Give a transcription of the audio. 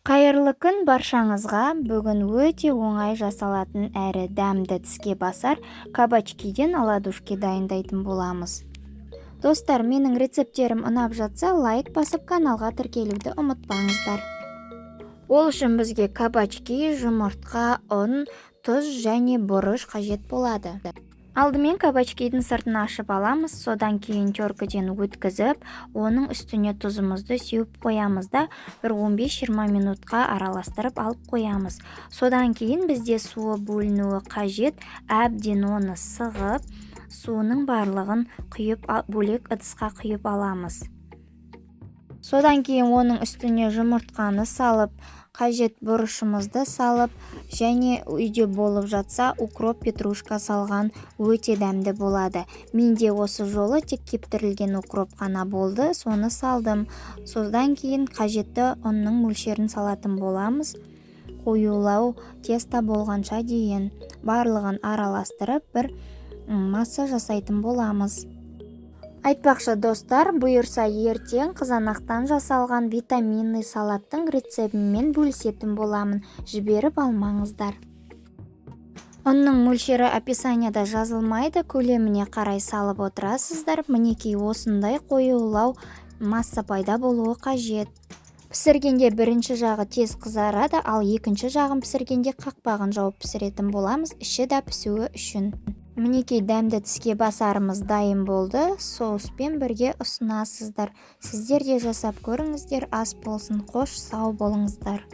Қайырлы күн баршаңызға! Бүгін өте оңай жасалатын әрі дәмді тіске басар кабачкиден оладушки дайындайтын боламыз. Достар, менің рецепттерім ұнап жатса, лайк басып, каналға тіркелуді ұмытпаңыздар. Ол үшін бізге кабачки, жұмыртқа, ұн, тұз және бұрыш қажет болады. Алдымен кабачкидің сыртын ашып аламыз, содан кейін теркіден өткізіп, оның үстіне тұзымызды сеуіп қоямыз да, бір 15-20 минутқа араластырып алып қоямыз. Содан кейін бізде суы бөлінуі қажет, әбден оны сығып, суының барлығын құйып, бөлек ыдысқа құйып аламыз. Содан кейін оның үстіне жұмыртқаны салып, қажет бұрышымызды салып және үйде болып жатса, укроп, петрушка салған өте дәмді болады. Менде осы жолы тек кептірілген укроп қана болды, соны салдым. Содан кейін қажетті ұнның мөлшерін салатын боламыз. Қоюлау тесто болғанша дейін барлығын араластырып, бір масса жасайтын боламыз. Айтпақшы, достар, бұйырса, ертең қызанақтан жасалған витаминный салаттың рецептімен бөлісетін боламын, жіберіп алмаңыздар. Ұнның мөлшері описанияда жазылмайды, көлеміне қарай салып отырасыздар. Мінекей, осындай қоюлау масса пайда болуы қажет. Пісіргенде бірінші жағы тез қызарады, ал екінші жағын пісіргенде қақпағын жауып пісіретін боламыз, іші де пісуі үшін. Мінекей, дәмді тіске басарымыз дайын болды. Соуспен бірге ұсынасыздар. Сіздер де жасап көріңіздер. Ас болсын! Қош, сау болыңыздар!